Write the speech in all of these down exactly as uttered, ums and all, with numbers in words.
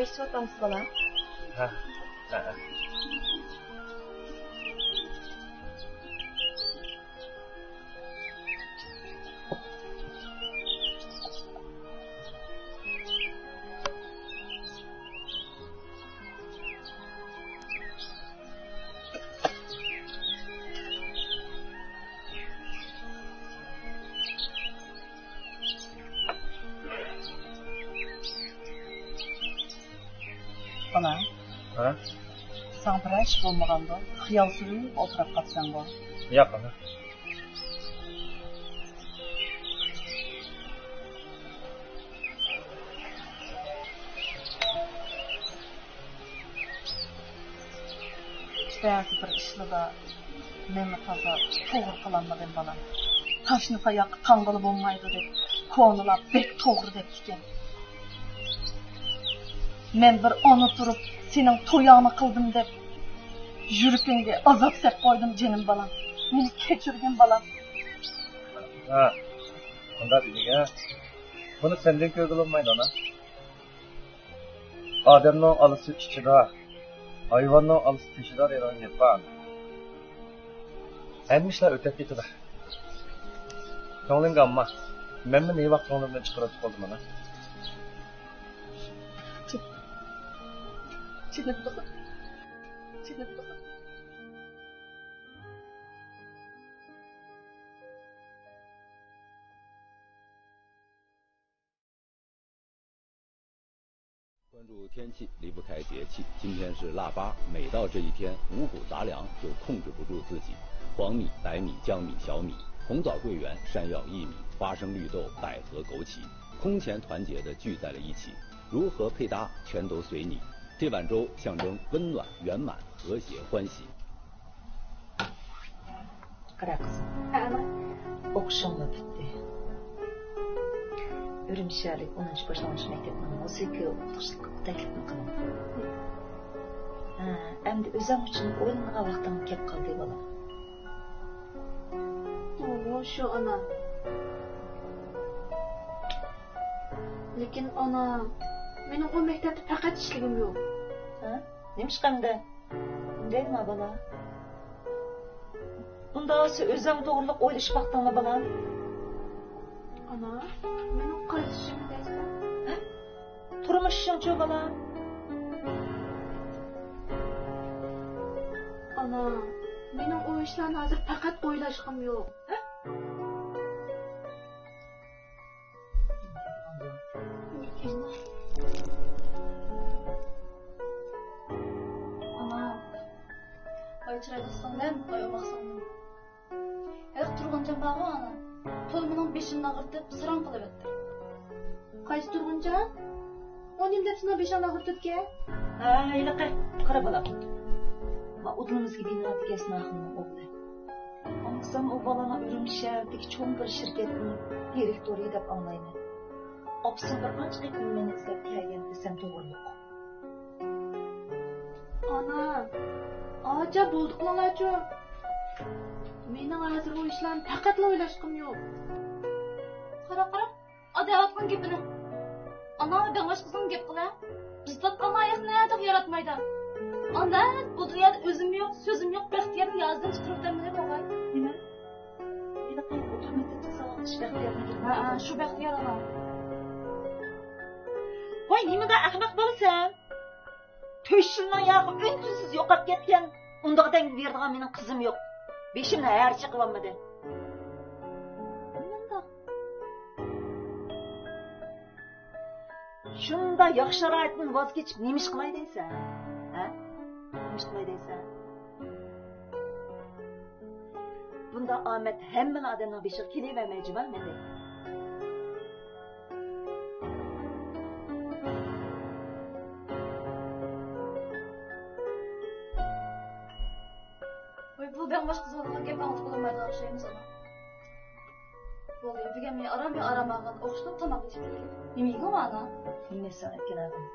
ئىچىۋاتامسىز، بالام؟ ھە، ھە. بالام. ھە؟ ساڭا بىرەر ئىش بولمىغاندۇ؟ خىيال سۈرۈپ ئولتۇرۇپ قاپسەنغۇ؟ ياق، ئانا. بەزى بىر ئىشلىردا مەنمۇ تازا توغرا قىلالمىدىم، بالام. تاشنى تاياققا تاڭغىلى بولمايدۇ دەپ، كونىلار بەك توغرا دەپتىكەن. مەن بىر ئانا تۇرۇپ، سېنىڭ تويۇڭنى قىلدىم دەپ، يۈرىكىڭگە ئازاب سېلىپ قويدۇم، جېنىم بالام. مېنى كەچۈرگىن، بالام. ھە، ئۇنداق دېمىگە. بۇنى سەندىن كۆرگىلى بولمايدۇ، ئانا. ئادەمنىڭ ئالىسى ئىچىدا، ھايۋاننىڭ ئالىسى تېشىدا دەيدىغان گەپ بار. ھەممە ئىشلار ئۆتۈپ كېتىدۇ. كۆڭلۈڭگە ئالما. مەنمۇ نېمە ۋاقىت كۆڭلۈمدىن چىقىرىۋېتىپ قالدىم، ئانا. جېنىم قىزىم. جېنىم قىزىم. 关注天气，离不开节气。今天是腊八，每到这一天，五谷杂粮就控制不住自己。黄米、白米、江米、小米，红枣桂圆、山药、薏米、花生、绿豆、百合、枸杞，空前团结地聚在了一起。如何配搭，全都随你。这碗粥象征温暖、圆满、和谐、欢喜。 قارا قىزىم. ھە، ئانا. ئوقۇشۇڭمۇ پۈتتى. ئۈرۈمچى شەھەرلىك ئونىنچى باشلانغۇچ مەكتەپنىڭ مۇزىكا ئوقۇتقۇچىلىقىغا تەكلىپنى قىلدىم. ھە، ئەمدى ئۆزۈڭ ئۈچۈن ئويلىنىدىغان ۋاقتىڭ كەپ قالدى، بالام. ئۇ شۇ، ئانا. لېكىن، ئانا، مېنىڭ ئۇ مەكتەپتە پەقەت ئىشلىگۈم يوق. ھە؟ نېمىشقا ئەمدى؟ دەيما، بالا. بۇنداق سەن ئۆزۈڭ توغرىلىق ئويلىشىپ باقتىڭمۇ، بالام؟ ئانا، مېنىڭ قايسى ئىشىمنى دەيسەن؟ ھە؟ تۇرمۇش ئىشىڭچۇ، بالام؟ ئانا، مېنىڭ ئۇ ئىشلارنى ھازىر پەقەت ئويلاشقۇم يوق. ھە؟ ئانا، ۋاي چىرايلىق سىڭلىم، ۋاي ئوماق سىڭلىم. ھېلىقى تۇرغۇنجان بارغۇ ئانا، تولا مېنىڭ بېشىمنى ئاغرىتىپ، ساراڭ قىلىۋەتتى. قايسى تۇرغۇنجان؟ ئۇ نېمە دەپ سېنىڭ بېشىڭنى ئاغرىتىپتىكەن؟ ھە، ھېلىقى، قارا بالا. ما ئۇدۇلىمىزدىكى بىنادىكى ھەسەن ئاخۇننىڭ ئوغلى. ئاڭلىسام، ئۇ بالىنىڭ ئۈرۈمچى شەھىرىدىكى چوڭ بىر شىركەتنىڭ دىرېكتورى دەپ ئاڭلايمەن. ئاپىسىمۇ بىر قانچە قېتىم مېنى ئىزدەپ كەلگەن دېسەم توغرىلىق. ئانا، ئاچا بولدى قىلىڭلارچۇ. مېنىڭ ھازىر ئۇ ئىشلارنى پەقەتلا ئويلاشقۇم يوق. قارا، قارا، ئاداۋاتنىڭ گېپىنى. ئانا، دەڭلەش قىزىڭ گەپ قىلە. بىز تارتقان لايىقنى ھەدىغا ياراتمايدۇ. ئانداق بۇ دۇنيادا ئۆزۈم يوق، سۆزۈم يوق، بەختىيارنىڭ يازدىن تۇرۇپ دەملىرى بولغاي. نېمە؟ ھېلىقى ئوتتۇرا مەكتەپتە ساۋاقدىشى بەختىيارنى ھە، ھە، شۇ بەختىيار ئانا. ۋاي، نېمىدا ئەخمەق بالىسەن؟ تۆشۈمنىڭ ياغى ئۈن-تىنسىز يوقاپ كەتكەن. ئۇنداق دەڭگە بېرىدىغان مېنىڭ قىزىم يوق. بېشىمنى ھەر چېقىۋالمىدى. نېمانداق؟ شۇنداق ياخشى شارائىتتىن ۋاز كېچىپ نېمە ئىش قىلاي دەيسەن؟ ھە؟ نېمە ئىش قىلاي دەيسەن؟ بۇنداق ئامەت ھەممىلا ئادەمنىڭ بېشىغا كېلىۋەرمەي جۇمۇ ئەمدى. ۋاي، بۇ بەڭباش قىزغىنلىقىغا گەپ ئاڭلىتىپ بولالمايدىغان ئوخشايمىز ئانا. بولدى، بۈگۈن مېنى ئاران بىر ئارام ئالغىن، ئوخشىتىپ تاماق ئېتىپ كېلەيلى. نېمە يېگىن ئانا؟ نېمە يېسەڭ ئەتكىن ئاغىنە.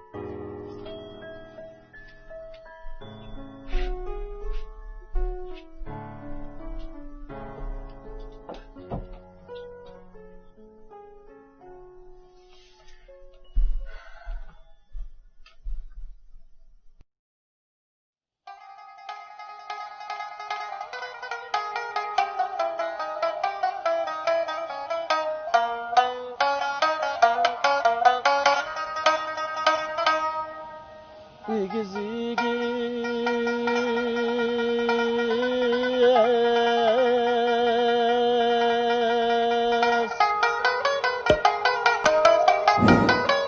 ئېگىز-ئېگىز.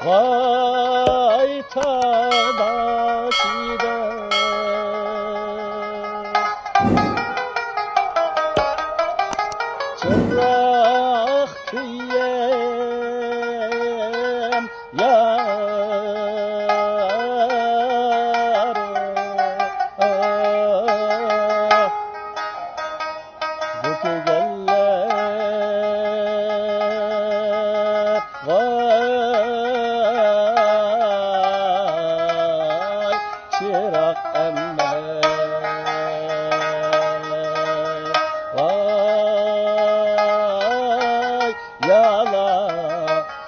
ۋاي تاغ باشىدا چىراغ كۆيۈم يار. بۇ كۆگەنلەر ۋاي چىراغ ئەممە. ۋاي يالا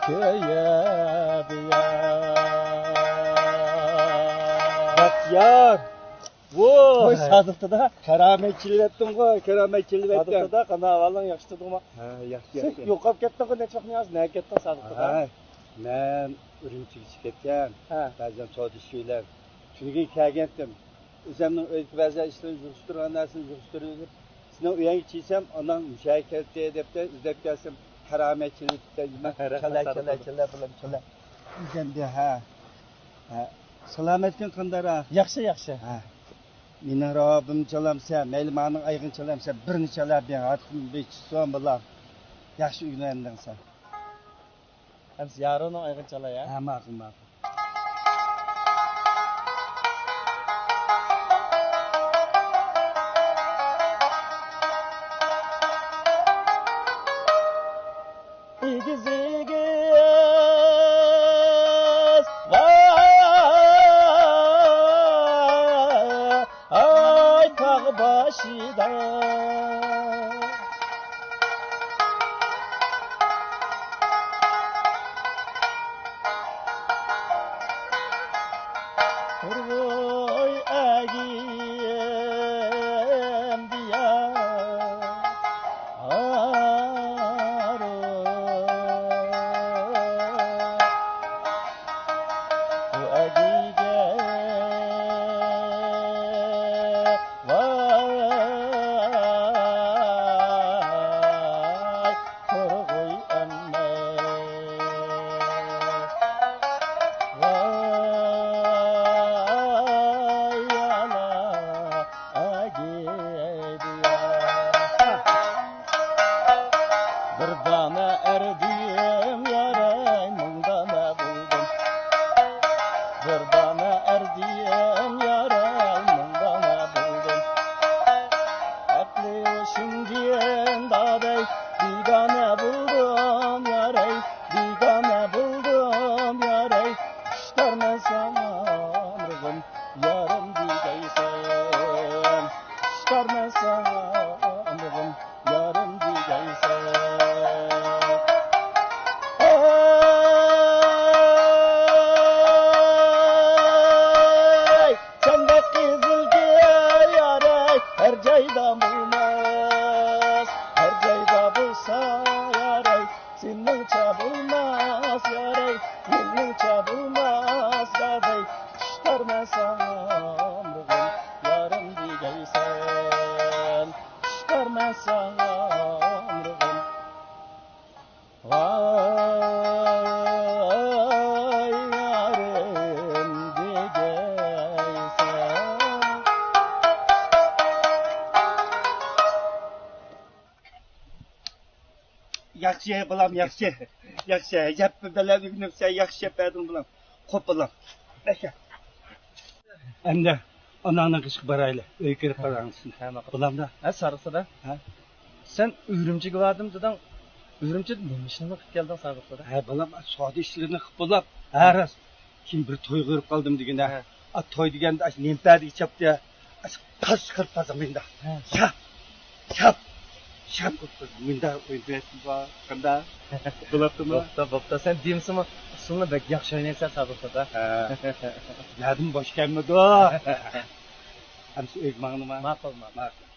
كۆيەر. بەختىيار. ۋوي، سادىق دادا. كارامەت چېلىۋەتتىڭغۇ، كارامەت چېلىۋەتتىڭ. سادىق دادا، قانداق ئەھۋالىڭ، ياخشى تۇردۇڭمۇ؟ ھە، ياخشى، سەن ياخشى. يوقاپ كەتتىڭغۇ، نەچچە ۋاقىتتىن ھازىر نەگە كەتتىڭ، سادىق دادا؟ ھە، مەن ئۈرۈمچىگە چىقىپ كەتكەن. ھە. بەزەن سودا ئىشى بىلەن. تۈنۈگۈن كەلگەنتىم. ئۆزۈمنىڭ ئۆيدىكى بەزەن ئىشلىرىنى يىغىشتۇرغان نەرسىنى يىغىشتۇرۇۋېلىپ، سېنىڭ ئۆيۈڭگە چىقسام، ئاناڭ مۇشەگە كەلدى دەپتۇ، ئىزدەپ كەلسەم، كارامەت چېلىۋېتىپتۇ. رەھمەت، چالاي، سادىق چالاي، دادا. چالاي، بىلەم، چالاي. ئىزدەمدى، ھە. ھە. سالامەتلىكىڭ قانداقراق؟ ياخشى، ياخشى. ھە. مېنىڭ راۋابىمنى چالامسەن، مەيلى مانىڭ ئايىغىنى چالامسەن، بىرنى چالا، بىر ھاتىم بىر چىسۇن بىلەن. ياخشى ئۆگىنىۋەردىڭ سەن. ئەمسە يارۇنىڭ ئايىغىنى چالاي، ھە؟ ھە، ماقۇل، ماقۇل. ئېگىز، ئېگىز، ۋاي تاغ باشىدا. تۇرغۇي ئەگىم دىيار. بۇ ئەگىگە ۋاي تۇرغۇي ئەممە. ۋاي يالا ئەگىدىيە. بىر دانە ئەردىيىم ياراي، مىڭ دانە بولدۇم. بىر دانە ئەردىيىم ياراي، مىڭ دانە بولدۇم. ئەقلى شۇندىن دادەي، بىگانە بولدۇم ياراي، بىگانە بولدۇم ياراي. خۇشتارمەن ساڭا ئۆمرۈم، يارىم دېگەيسەن. خۇشتارمەن ساڭا ئۆمرۈم، يارىم دېگەيسەن. ئاي، سەندەك قىزىل گۈل ياراي، ھەر جايدا بولماس، ھەر جايدا بولسا ياراي. سېنىڭچە بولماس ياراي، مېنىڭچە بولماس داداي. خۇشتارمەن ساڭا ئۆمرۈم، يارىم دېگەيسەن. خۇشتارمەن ساڭا ئۆمرۈم، ۋاي يارىم دېگەيسەن. ياخشى، بالام، ياخشى. ياخشى، گەپ بىلەن ئۆگىنىپسەن، ياخشى گەپ بەردىڭ، بالام. خوپ، بالام. ياخشى. ئەمدى ئاناڭنىڭ قېشىغا بارايلى. ئۆيگە كىرىپ قاراڭسىن. ھە، ماقۇل. بالام دا. ھە، سادىق دادا. ھە؟ سەن ئۈرۈمچىگە باردىم دېدىڭ. ئۈرۈمچىدە نېمە ئىشلارنى قىلىپ كەلدىڭ، سادىق دادا؟ ھە، بالام، سودا ئىشلىرىنى قىلىپ بولاپ، ھە، راست. كېيىن بىر تويغا بېرىپ قالدىم دېگىنە. ھە. ئا، توي دېگەندە ئاشۇ نېمە پەدىگە چاپتى. ئاشۇ قاز چىقىرىپ قالسا مۇنداق. ھە. شاپ، شاپ، شاپ قىلىپ قالسا مۇنداق ئوينىتىۋەتسىمۇ قانداق؟ بولاپتىمۇ؟ بوپتۇ، بوپتۇ. سەن دېمىسىمۇ ئۇسسۇلنى بەك ياخشى ئوينايسەن، سادىق دادا. ھە. يادىم بوش كەلمىدۇ. ئەمسە ئۆيگە ماڭدىما؟ ماقۇل، ماقۇل. ماقۇل.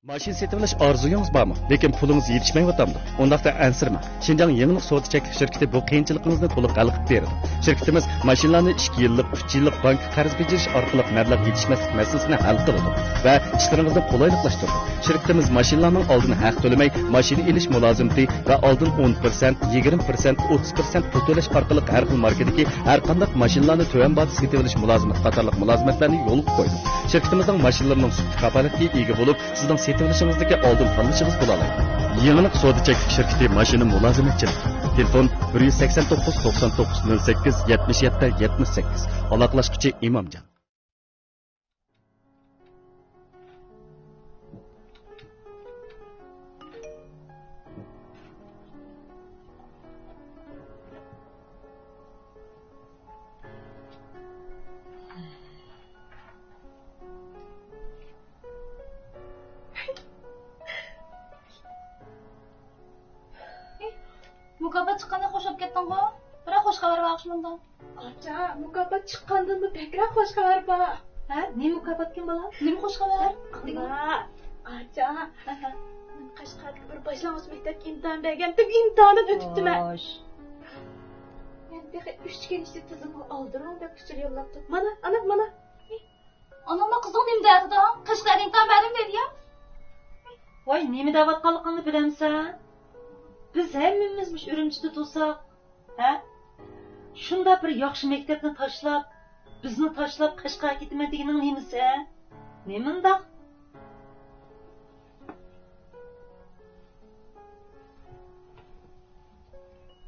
ماشىنا سېتىۋېلىش ئارزۇيىڭىز بارمۇ، لېكىن پۇلىڭىز يېتىشمەيۋاتامدۇ؟ ئۇنداقتا ئەنسىرىمەڭ. شىنجاڭ يېڭىلىق سودا چەكلىك شىركىتى بۇ قىيىنچىلىقىڭىزنى تولۇق ھەل قىلىپ بېرىدۇ. شىركىتىمىز ماشىنىلارنى ئىككى يىللىق، ئۈچ يىللىق بانكا قەرز بېجىرىش ئارقىلىق مەبلەغ يېتىشمەسلىك مەسىلىسىنى ھەل قىلىدۇ ۋە ئىشلىرىڭىزنى قولايلىقلاشتۇرىدۇ. شىركىتىمىز ماشىنىلارنىڭ ئالدىن ھەق تۆلىمەي، ماشىنا ئېلىش مۇلازىمىتى ۋە ئالدىن ئون پىرسەنت، يىگىرمە پىرسەنت، ئوتتۇز پىرسەنت پۇل تۆلەش ئارقىلىق ھەر خىل ماركىدىكى ھەر قانداق ماشىنىلارنى تۆۋەن باھادا سېتىۋېلىش مۇلازىمىتى قاتارلىق مۇلازىمەتلەرنى يولغا قويدۇق. شىركىتىمىزنىڭ ماشىنىلىرىنىڭ سۈپىتى كاپالەتكە ئىگە بولۇپ، سىزنىڭ سېتىۋېلىشىڭىزدىكى ئالدىن تاللىشىڭىز بولالايدۇ. يېڭىلىق سودا چەكلىك شىركىتى ماشىنا مۇلازىمەتچىلىكى. تېلېفون: بىر يۈز سەكسەن توققۇز، توقسان توققۇز، نۆل سەككىز، يەتمىش يەتتە، يەتمىش سەككىز. ئالاقىلەشكۈچى: ئىمامجان. مۇكاپات چىققاندىن خوش بولۇپ كەتتىڭغۇ؟ بىراق خوش خەۋەر بار ئوخشىمامدا. ئاچا، مۇكاپات چىققاندىنمۇ بەكرەك خوش خەۋەر بار. ھە؟ نېمە مۇكاپاتكىن بالا؟ نېمە خوش خەۋەر؟ ئانا، ئاچا، مەن قەشقەردىكى بىر باشلانغۇچ مەكتەپكە ئىمتىھان بەرگەنتىم، ئىمتىھاندىن ئۆتۈپتىمەن. خوش. مەن تېخى ئۈچ كەينىشتە تىزىمغا ئالدۇرۇڭ دەپ ئۇچۇر يوللاپتۇ. مانا، ئانا، مانا. ئاناممۇ قىزىڭ نېمە دەۋاتىدۇ؟ قەشقەردە ئىمتىھان بەردىم دەيدۇ يا. ۋاي، نېمە دەۋاتقانلىقىڭنى بىلەمسەن؟ بىز ھەممىمىز مۇشۇ ئۈرۈمچىدە تۇرساق، ھە؟ شۇنداق بىر ياخشى مەكتەپنى تاشلاپ، بىزنى تاشلاپ قەشقەرگە كېتىمەن دېگىنىڭ نېمىسى، ھە؟ نېمانداق؟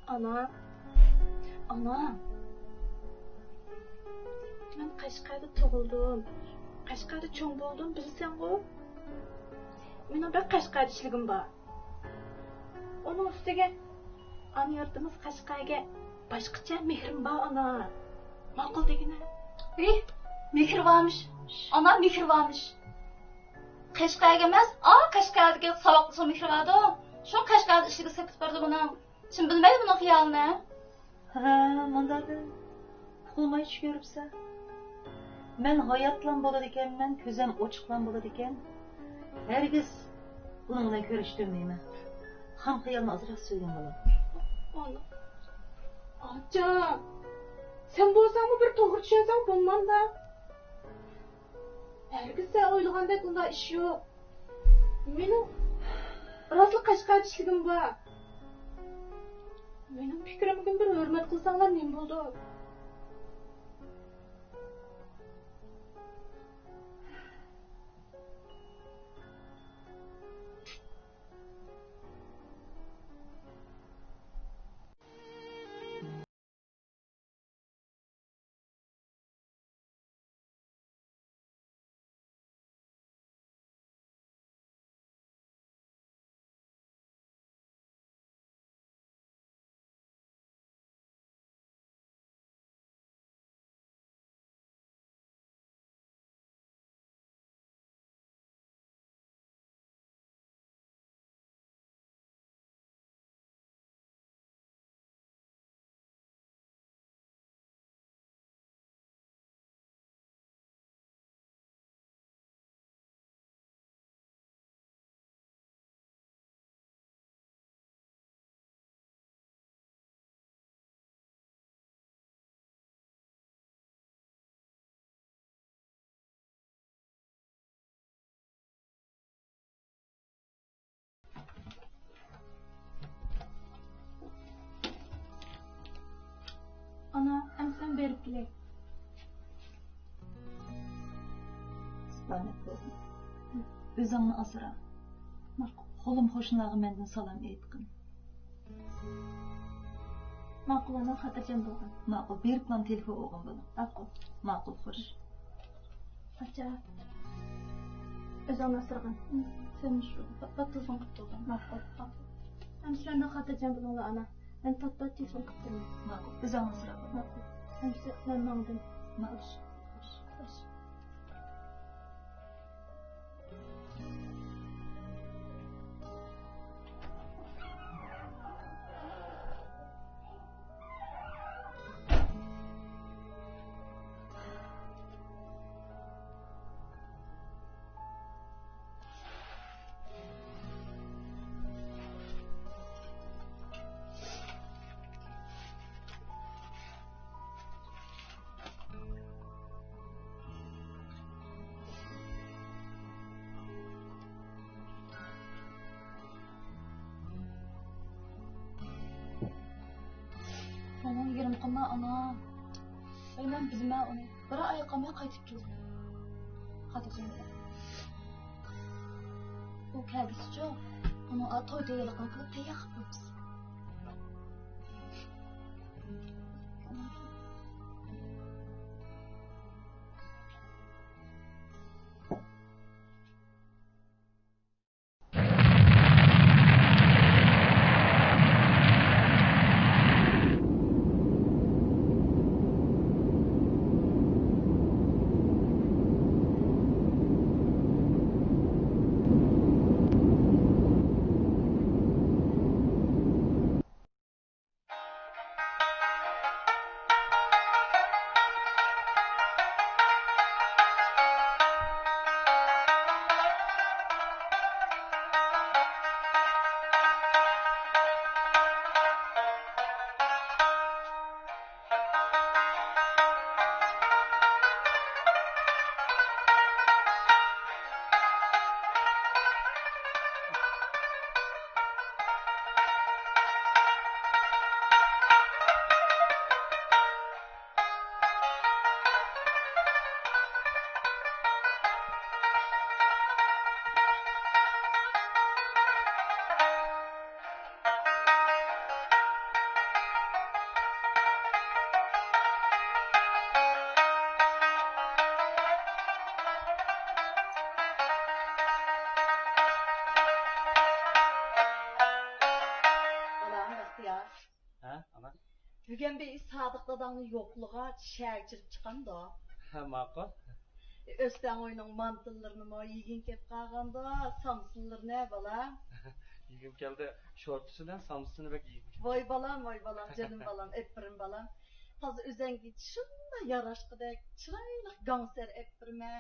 ئانا، ئانا، مەن قەشقەردە تۇغۇلدۇم، قەشقەردە چوڭ بولدۇم، بىلىسەنغۇ؟ مېنىڭ بەك قەشقەردە ئىشلىگۈم بار. ئۇنىڭ ئۈستىگە ئانا يۇرتىمىز قەشقەرگە باشقىچە مېھرىم بار، ئانا. ماقۇل دېگىنە. ھېي، مېھرى بارمىش. ئانا مېھرى بارمىش. قەشقەرگە ئەمەس، ئا، قەشقەردىكى ساۋاقدىشىغا مېھرى باردۇ. شۇڭا قەشقەردە ئىشلىگۈسى كېلىپ بارىدۇ بۇنىڭ. شۇم بىلمەيدۇ بۇنىڭ خىيالىنى. ھە، مۇنداق ئۇقۇلماي چۈش كۆرۈپسەن. مەن ھاياتلام بولىدىكەنمەن، كۆزەم ئوچۇقلام بولىدىكەن. ھەرگىز بۇنىڭ بىلەن كۆرۈشتۈرمەيمەن. خام خىيالنى ئازراق سۆيگىن بالام. ئانا. ئاچا، سەن بولساڭمۇ بىر توغرا چۈشەنسەڭ بولمامدا؟ ھەرگىز سەن ئويلىغاندەك ئۇنداق ئىش يوق. مېنىڭ راستلا قەشقەردە ئىشلىگۈم بار. مېنىڭ پىكرىمگىمۇ بىر ھۆرمەت قىلساڭلار نېمە بولىدۇ؟ ئانا، ئەمسە مەن بېرىپ كېلەي. ئۆزۈڭنى ئاسرا. ماقۇل. قولۇم قوشنىلارغا مەندىن سالام ئېيتقىن. ماقۇل، ئانا، خاتىرجەم بولغىن. ماقۇل، بېرىپلا تېلېفون ئوغۇم بولۇڭ. ماقۇل. ماقۇل، خوش. ئاچا، ئۆزۈڭنى ئاسرىغىن. سەن شۇ پات-پات تېلېفون قىلىپ تۇرغىن. ماقۇل. ماقۇل. ئەمسە مەندىن خاتىرجەم بولۇڭلار، ئانا. مەن پات-پات تېلېفون قىلىپ تۇرىمەن. ماقۇل. ئۆزۈڭنى ئاسرىغىن. ماقۇل. ئەمسە مەن ماڭدىم. ماقۇل. خوش. خوش. ئانا، ئانا. ۋاي، مەن بىلىمەن ئۇنى. بىر ئاي قالماي قايتىپ كېلىدۇ. خاتىرجەم بول. ئۇ كەلگۈسىچۇ، ئۇنىڭغا توي تەييارلىقىنى قىلىپ تەييار قىلىپ قويىمىز. بالام بەختىيار. ھە، ئانا؟ بۈگۈن بىر سادىق داداڭنى يوقلىغاچ، شەھەرگە چىقىپ چىقامدۇ؟ ھە، ماقۇل. ئۆستەڭ ئۆينىڭ مانتىلىرىنىمۇ يېگۈڭ كېلىپ قالغاندۇ، سامسىلىرىنى، بالام؟ يېگۈم كەلدى. شورپىسى بىلەن سامسىسىنى بەك يېگۈم كەلدى. ۋاي بالام، ۋاي بالام، جېنىم بالام، ئەپىرىن بالام. تازا ئۆزەڭگە شۇنداق ياراشقۇدەك، چىرايلىق گاڭسەر ئەپىرمە،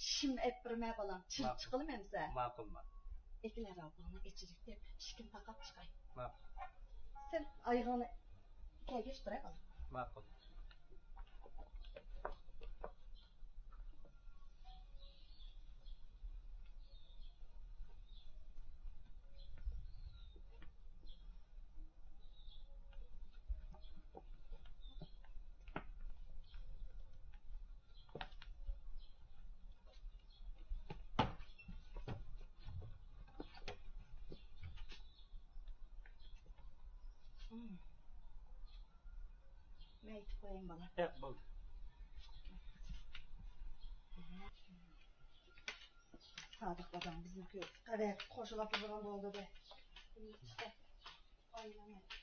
شىم ئەپىرمە، بالام. چىرىپ ماقۇل. چىقىلىم ئەمسە. ماقۇل، ماقۇل. ئەكېلە راۋابىڭنى ئېچىلىپ دەپ، ئىشىكنى تاقاپ چىقاي. ماقۇل. سەن ئايىغىڭنى كەلگەچ تۇراي، بالام. ماقۇل. مەيتىپ قويايمۇ، بالام؟ ياق، بولدى. سادىق داداڭ بىزنى كۆرۈپ، قەۋەت قوشۇلۇپ تۇرغان بولدى دە. ئايلىنىپ.